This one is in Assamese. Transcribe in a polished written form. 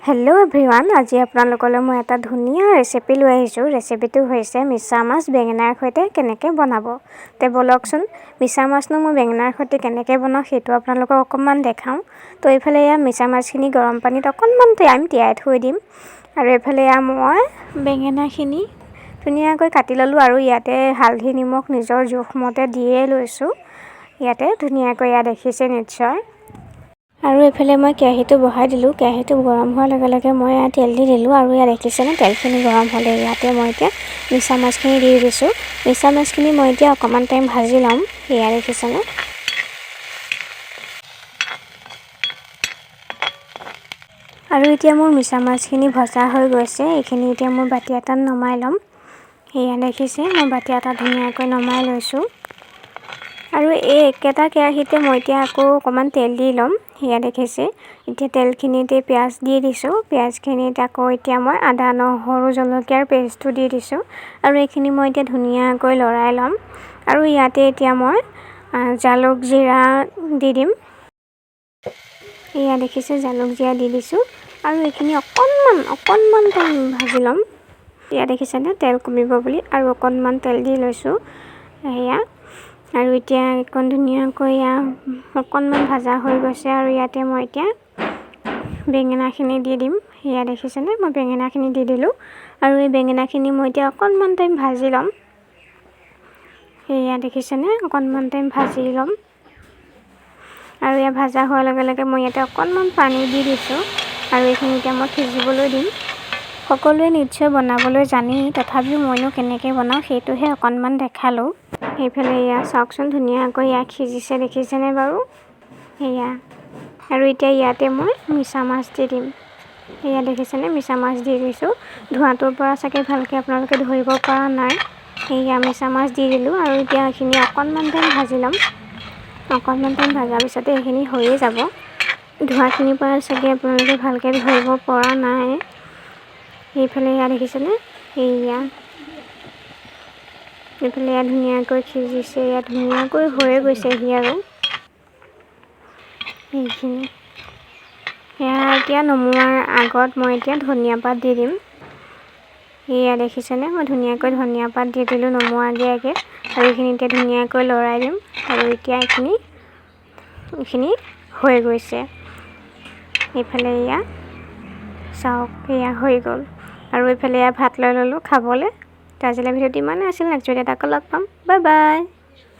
হেল্ল' এভৰিৱান, আজি আপোনালোকলৈ মই এটা ধুনীয়া ৰেচিপি লৈ আহিছোঁ। ৰেচিপিটো হৈছে মিছা মাছ বেঙেনাৰ সৈতে কেনেকৈ বনাব। তে ব'লকচোন, মিছা মাছনো মই বেঙেনাৰ সৈতে কেনেকৈ বনাওঁ সেইটো আপোনালোকক অকণমান দেখাওঁ। তো এইফালে এয়া মিছা মাছখিনি গৰম পানীত অকণমান টাইম তিয়াই থৈ দিম। আৰু এইফালে এয়া মই বেঙেনাখিনি ধুনীয়াকৈ কাটি ল'লোঁ আৰু ইয়াতে হালধি নিমখ নিজৰ জোখমতে দিয়ে লৈছোঁ। ইয়াতে ধুনীয়াকৈ এয়া দেখিছে নিশ্চয়। আৰু এইফালে মই কেৰাহীটো বহাই দিলোঁ। কেৰাহীটো গৰম হোৱাৰ লগে লগে মই ইয়াত তেল দি দিলোঁ। আৰু ইয়াত দেখিছেনে, তেলখিনি গৰম হ'লে ইয়াতে মই এতিয়া মিছা মাছখিনি দি দিছোঁ। মিছা মাছখিনি মই এতিয়া অকণমান টাইম ভাজি ল'ম। এয়া দেখিছেনে। আৰু এতিয়া মোৰ মিছা মাছখিনি ভজা হৈ গৈছে। এইখিনি এতিয়া মই বাতি এটাত নমাই ল'ম। এয়া দেখিছে, মই বাতি এটাত ধুনীয়াকৈ নমাই লৈছোঁ। আৰু এই একেটা কেৰাহীতে মই এতিয়া আকৌ অকণমান তেল দি ল'ম। সেয়া দেখিছে, এতিয়া তেলখিনিতে পিঁয়াজ দি দিছোঁ। পিঁয়াজখিনিত আকৌ এতিয়া মই আদা নহৰু জলকীয়াৰ পেষ্টটো দি দিছোঁ। আৰু এইখিনি মই এতিয়া ধুনীয়াকৈ লৰাই ল'ম। আৰু ইয়াতে এতিয়া মই জালুক জিৰা দি দিম। এয়া দেখিছে, জালুক জিৰা দি দিছোঁ। আৰু এইখিনি অকণমান অকণমান টাইম ভাজি ল'ম। এয়া দেখিছেনে, তেল কমিব বুলি আৰু অকণমান তেল দি লৈছোঁ। সেয়া আৰু এতিয়া অকণ ধুনীয়াকৈ এয়া অকণমান ভাজা হৈ গৈছে। আৰু ইয়াতে মই এতিয়া বেঙেনাখিনি দি দিম। সেয়া দেখিছেনে, মই বেঙেনাখিনি দি দিলোঁ। আৰু এই বেঙেনাখিনি মই এতিয়া অকণমান টাইম ভাজি ল'ম। সেয়া দেখিছেনে, অকণমান টাইম ভাজি ল'ম। আৰু এয়া ভাজা হোৱাৰ লগে লগে মই ইয়াতে অকণমান পানী দি দিছোঁ। আৰু এইখিনি এতিয়া মই সিজিবলৈ দিম। সকলোৱে নিশ্চয় বনাবলৈ জানেই, তথাপিও মইনো কেনেকৈ বনাওঁ সেইটোহে অকণমান দেখালোঁ। সেইফালে এয়া চাওকচোন, ধুনীয়াকৈ এয়া সিজিছে, দেখিছেনে বাৰু। সেয়া আৰু এতিয়া ইয়াতে মই মিছা মাছ দি দিম। সেয়া দেখিছেনে, মিছা মাছ দি দিছোঁ। ধোঁৱাটোৰ পৰা চাগে ভালকৈ আপোনালোকে ধৰিব পৰা নাই। সেয়া মিছা মাছ দি দিলোঁ। আৰু এতিয়া এইখিনি অকণমান টাইম ভাজি ল'ম। অকণমান টাইম ভজাৰ পিছতে এইখিনি হৈয়ে যাব। ধোঁৱাখিনিৰ পৰা চাগে আপোনালোকে ভালকৈ ধৰিব পৰা নাই। সেইফালে এয়া দেখিছেনে, সেয়া এইফালে এয়া ধুনীয়াকৈ সিজিছে। এয়া ধুনীয়াকৈ হৈয়ে গৈছেহি। আৰু সেইখিনি সেয়া এতিয়া নমোৱাৰ আগত মই এতিয়া ধনিয়া পাত দি দিম। সেয়া দেখিছেনে, মই ধুনীয়াকৈ ধনিয়া পাত দি দিলোঁ নমোৱাৰ আগে আগে। আৰু এইখিনি এতিয়া ধুনীয়াকৈ লৰাই দিম। আৰু এতিয়া এইখিনি হৈ গৈছে। এইফালে এয়া চাওক, এয়া হৈ গ'ল। আৰু এইফালে এয়া ভাত লৈ ল'লোঁ খাবলৈ। তো আজিলৈ ভিডিঅ'টো ইমানেই আছিল। নেক্সট ভিডিঅ'ত আকৌ লগ পাম। Bye bye.